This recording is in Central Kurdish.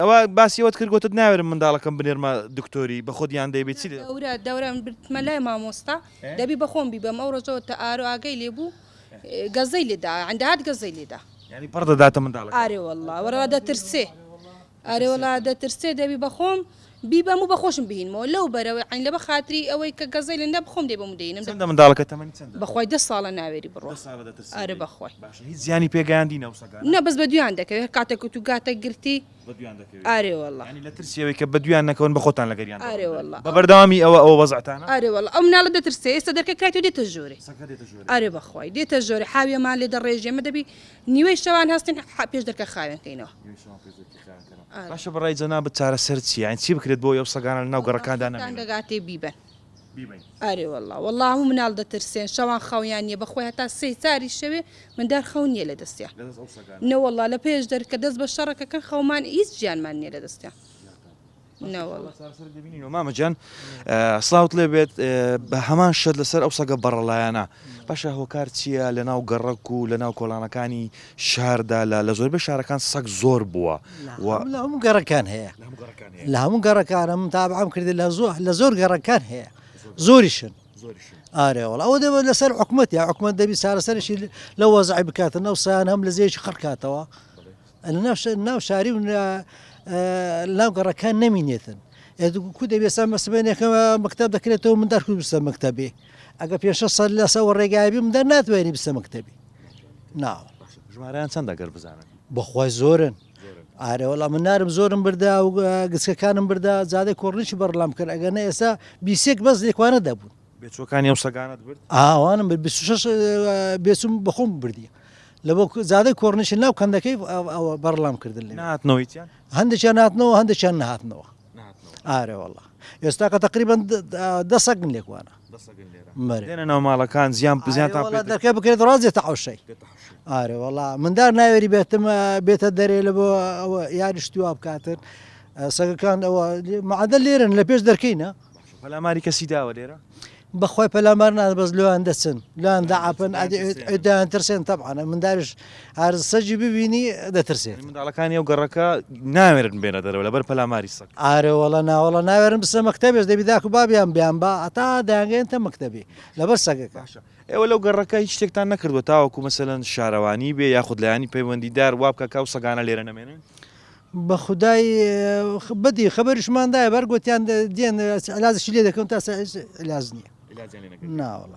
ئەوە باسی ئەوەت کرد گۆتت ناوێرم منداڵەکەم بنێرمە دکتۆری بەخۆت یان دەیبەی چی لێ دەورە دەورە من بردمە لای مامۆستا دەبی بەخۆم بیبەم ئەو ڕۆژەوە تە ئارۆ ئاگەی لێ بوو گەزەی لێ دا عندە هات گەزەی لێ دا. یانی پەڕ دەداتە منداڵەکەی. ئارێ وەڵا وەڕا دەترسێ ئارێ وەڵا دەترسێ دەبی بەخۆم بیبەم و بەخۆشم بهینمەوە لەو بەرەوەی عەین لەبە خاتری ئەوەی کە گەزەی لێ نەدا بەخۆم دەیبەم و دەینم. چەندە منداڵەکە تەمەنی چەندە؟ بەخوای دە ساڵە ناوێری بڕوا. دە ساڵە دەترسێ ئارێ لێی. بەخوای. باشە هیچ زیانی پێ گەیاندینە ئەو سەگانە؟ نا بەس بەدویان دەکەوێ هەر کاتێک تو گاتە گرتی. بەدویان دەکەوێ. ئارێ وەڵا. یانی لە ترسی ئەوەی کە بەدویان نەکەون بەخۆتان لەگەریان دەڕۆن ئارێ دەرێ. وەڵا. بە بەردەوامی ئەوە ئەوە وەزعتانە؟ ئارێ وەڵا ئەو مناڵە دەترسێ ئێستا دەرکە کرایتەوە دێتە ژوورێ. سەگەکە دێتە ژوورێ. ئارێ بەخوای دێتە ژۆرێ حاویەمان لێ دەڕێژێ ئێمە دەبی نیوەی شەوان هەستین پێش دەرکە خاوێن کەینەوە. نیوەی شەوان پێش دەرکی خاوێن کەنەوە. باشە بەڕای جەنابت چارەسەر چیە؟ یانی چی بکرێت بۆ ئەوەی ئەو سەگانە لەناو گەڕەکاندا نەمێنن؟ دەگاتێ بیبەن. بیبەین. ئەرێ وەڵا وەڵا هەموو مناڵ دەترسێن شەوان خەویان نیە بەخوای هەتا سێ چاری شەوێ مندار خەو نیە لە دەستیان. لەدەست ئەو سەگانە؟ نەوەڵا لە پێش دەرکە دەست بە شەڕەکەکەن خەومان هیچ ژیانمان نیە لە دەستیان. نەوەڵا. چارەسەرێک دەبینینەوە مامە گیان سڵاوت لێ بێت بە هەمان شت لەسەر ئەو سەگە بەڕەڵایانە باشە هۆکار چییە لە ناو گەڕەک و لە ناو کۆڵانەکانی شاردا لە لە زۆربەی شارەکان سەگ زۆر بووە و لە هەموو گەڕەکان هەیە لە هەموو گەڕەکانە من تابعم کردی لە زۆر لە زۆر گەڕەکان هەیە زۆریشن ئارێ وەڵا ئەوە دەبێت لەسەر حکومەت یا حکومەت دەبی چارەسەرشی لە وەزعی بکاتن ئەو سیان هەم لە زێکی خڕکاتەوە ناو شاری و ناو گەڕەکان نەمینێتن کو دەبێت سا مەسبێنێکە مەکتب دەکرێتەوە مندار کو بسە مەکتەبێ ئەگە پێشە سەر لەسەوە ڕێگایبی مندار ناتوانێت بسە مەکتەبی ناوە ژمارەیان چەندە گەر بزانن؟ بەخوای زۆرن ئارێ وەڵا من نارم زۆرم بردا و گچکەکانم بردا جادەی کۆڕنیشی بەڕلام کرد ئەگەر نە ئێستا بیسێک بەس لێکوانە دەبوون بێچوەکانی ئەو سەگانت برد؟ ئاوانم برد 26 بێچوم بەخۆم بردی لە بۆ زادەی کۆڕنیشی ناو کەندەکەی ئەوە بەڕلام کردن لێ ناتنەوە هیچیان؟ هەندێکیان هاتنەوە هەندێکیان نەهاتنەوە ئارێ وەڵا ئێستاکە تقریبا دە سەگن لێکوانە دێنە ناو ماڵەکان زیان زیانتان پێ دەرکە بکرێت ڕازێتە عوشەی ئارێ وەڵا مندار ناوێری بێتم بێتە دەرێ لە بۆ ئەوە یاری شتوا بکاتن سەگەکان ئەوە معادە لێرن لە پێش دەرکەینە پەلاماری کەسی داوە لێرە؟ بەخوای پەلامار نادەن بەس لۆیان دەچن لۆیان دەعاپن دەیان ترسێن تەبعەن منداریش هەر سەگی ببینی دەترسێت. منداڵەکانی ئەو گەڕەکە ناوێرن بێنە دەرەوە لەبەر پەلاماری سەگ. ئارێ وەڵا ناوەڵا ناوێرن بچنە مەکتەبێش دەبی داک و بابیان بیان با هەتا دەیانگەیەنتە مەکتەبی لەبەر سەگەکە. باشە ئێوە لەو گەڕەکە هیچ شتێکتان نەکردووە تاوەکو مەسەلەن شارەوانی بێ یاخود لایەنی پەیوەندیدار وابکا کە ئەو سەگانە لێرە نەمێنن؟ بەخودای بەدی خەبەریشمان دایە بەر گۆتیان دێن علاجشی لێ دەکەن تا علاج نییە ناوەڵا.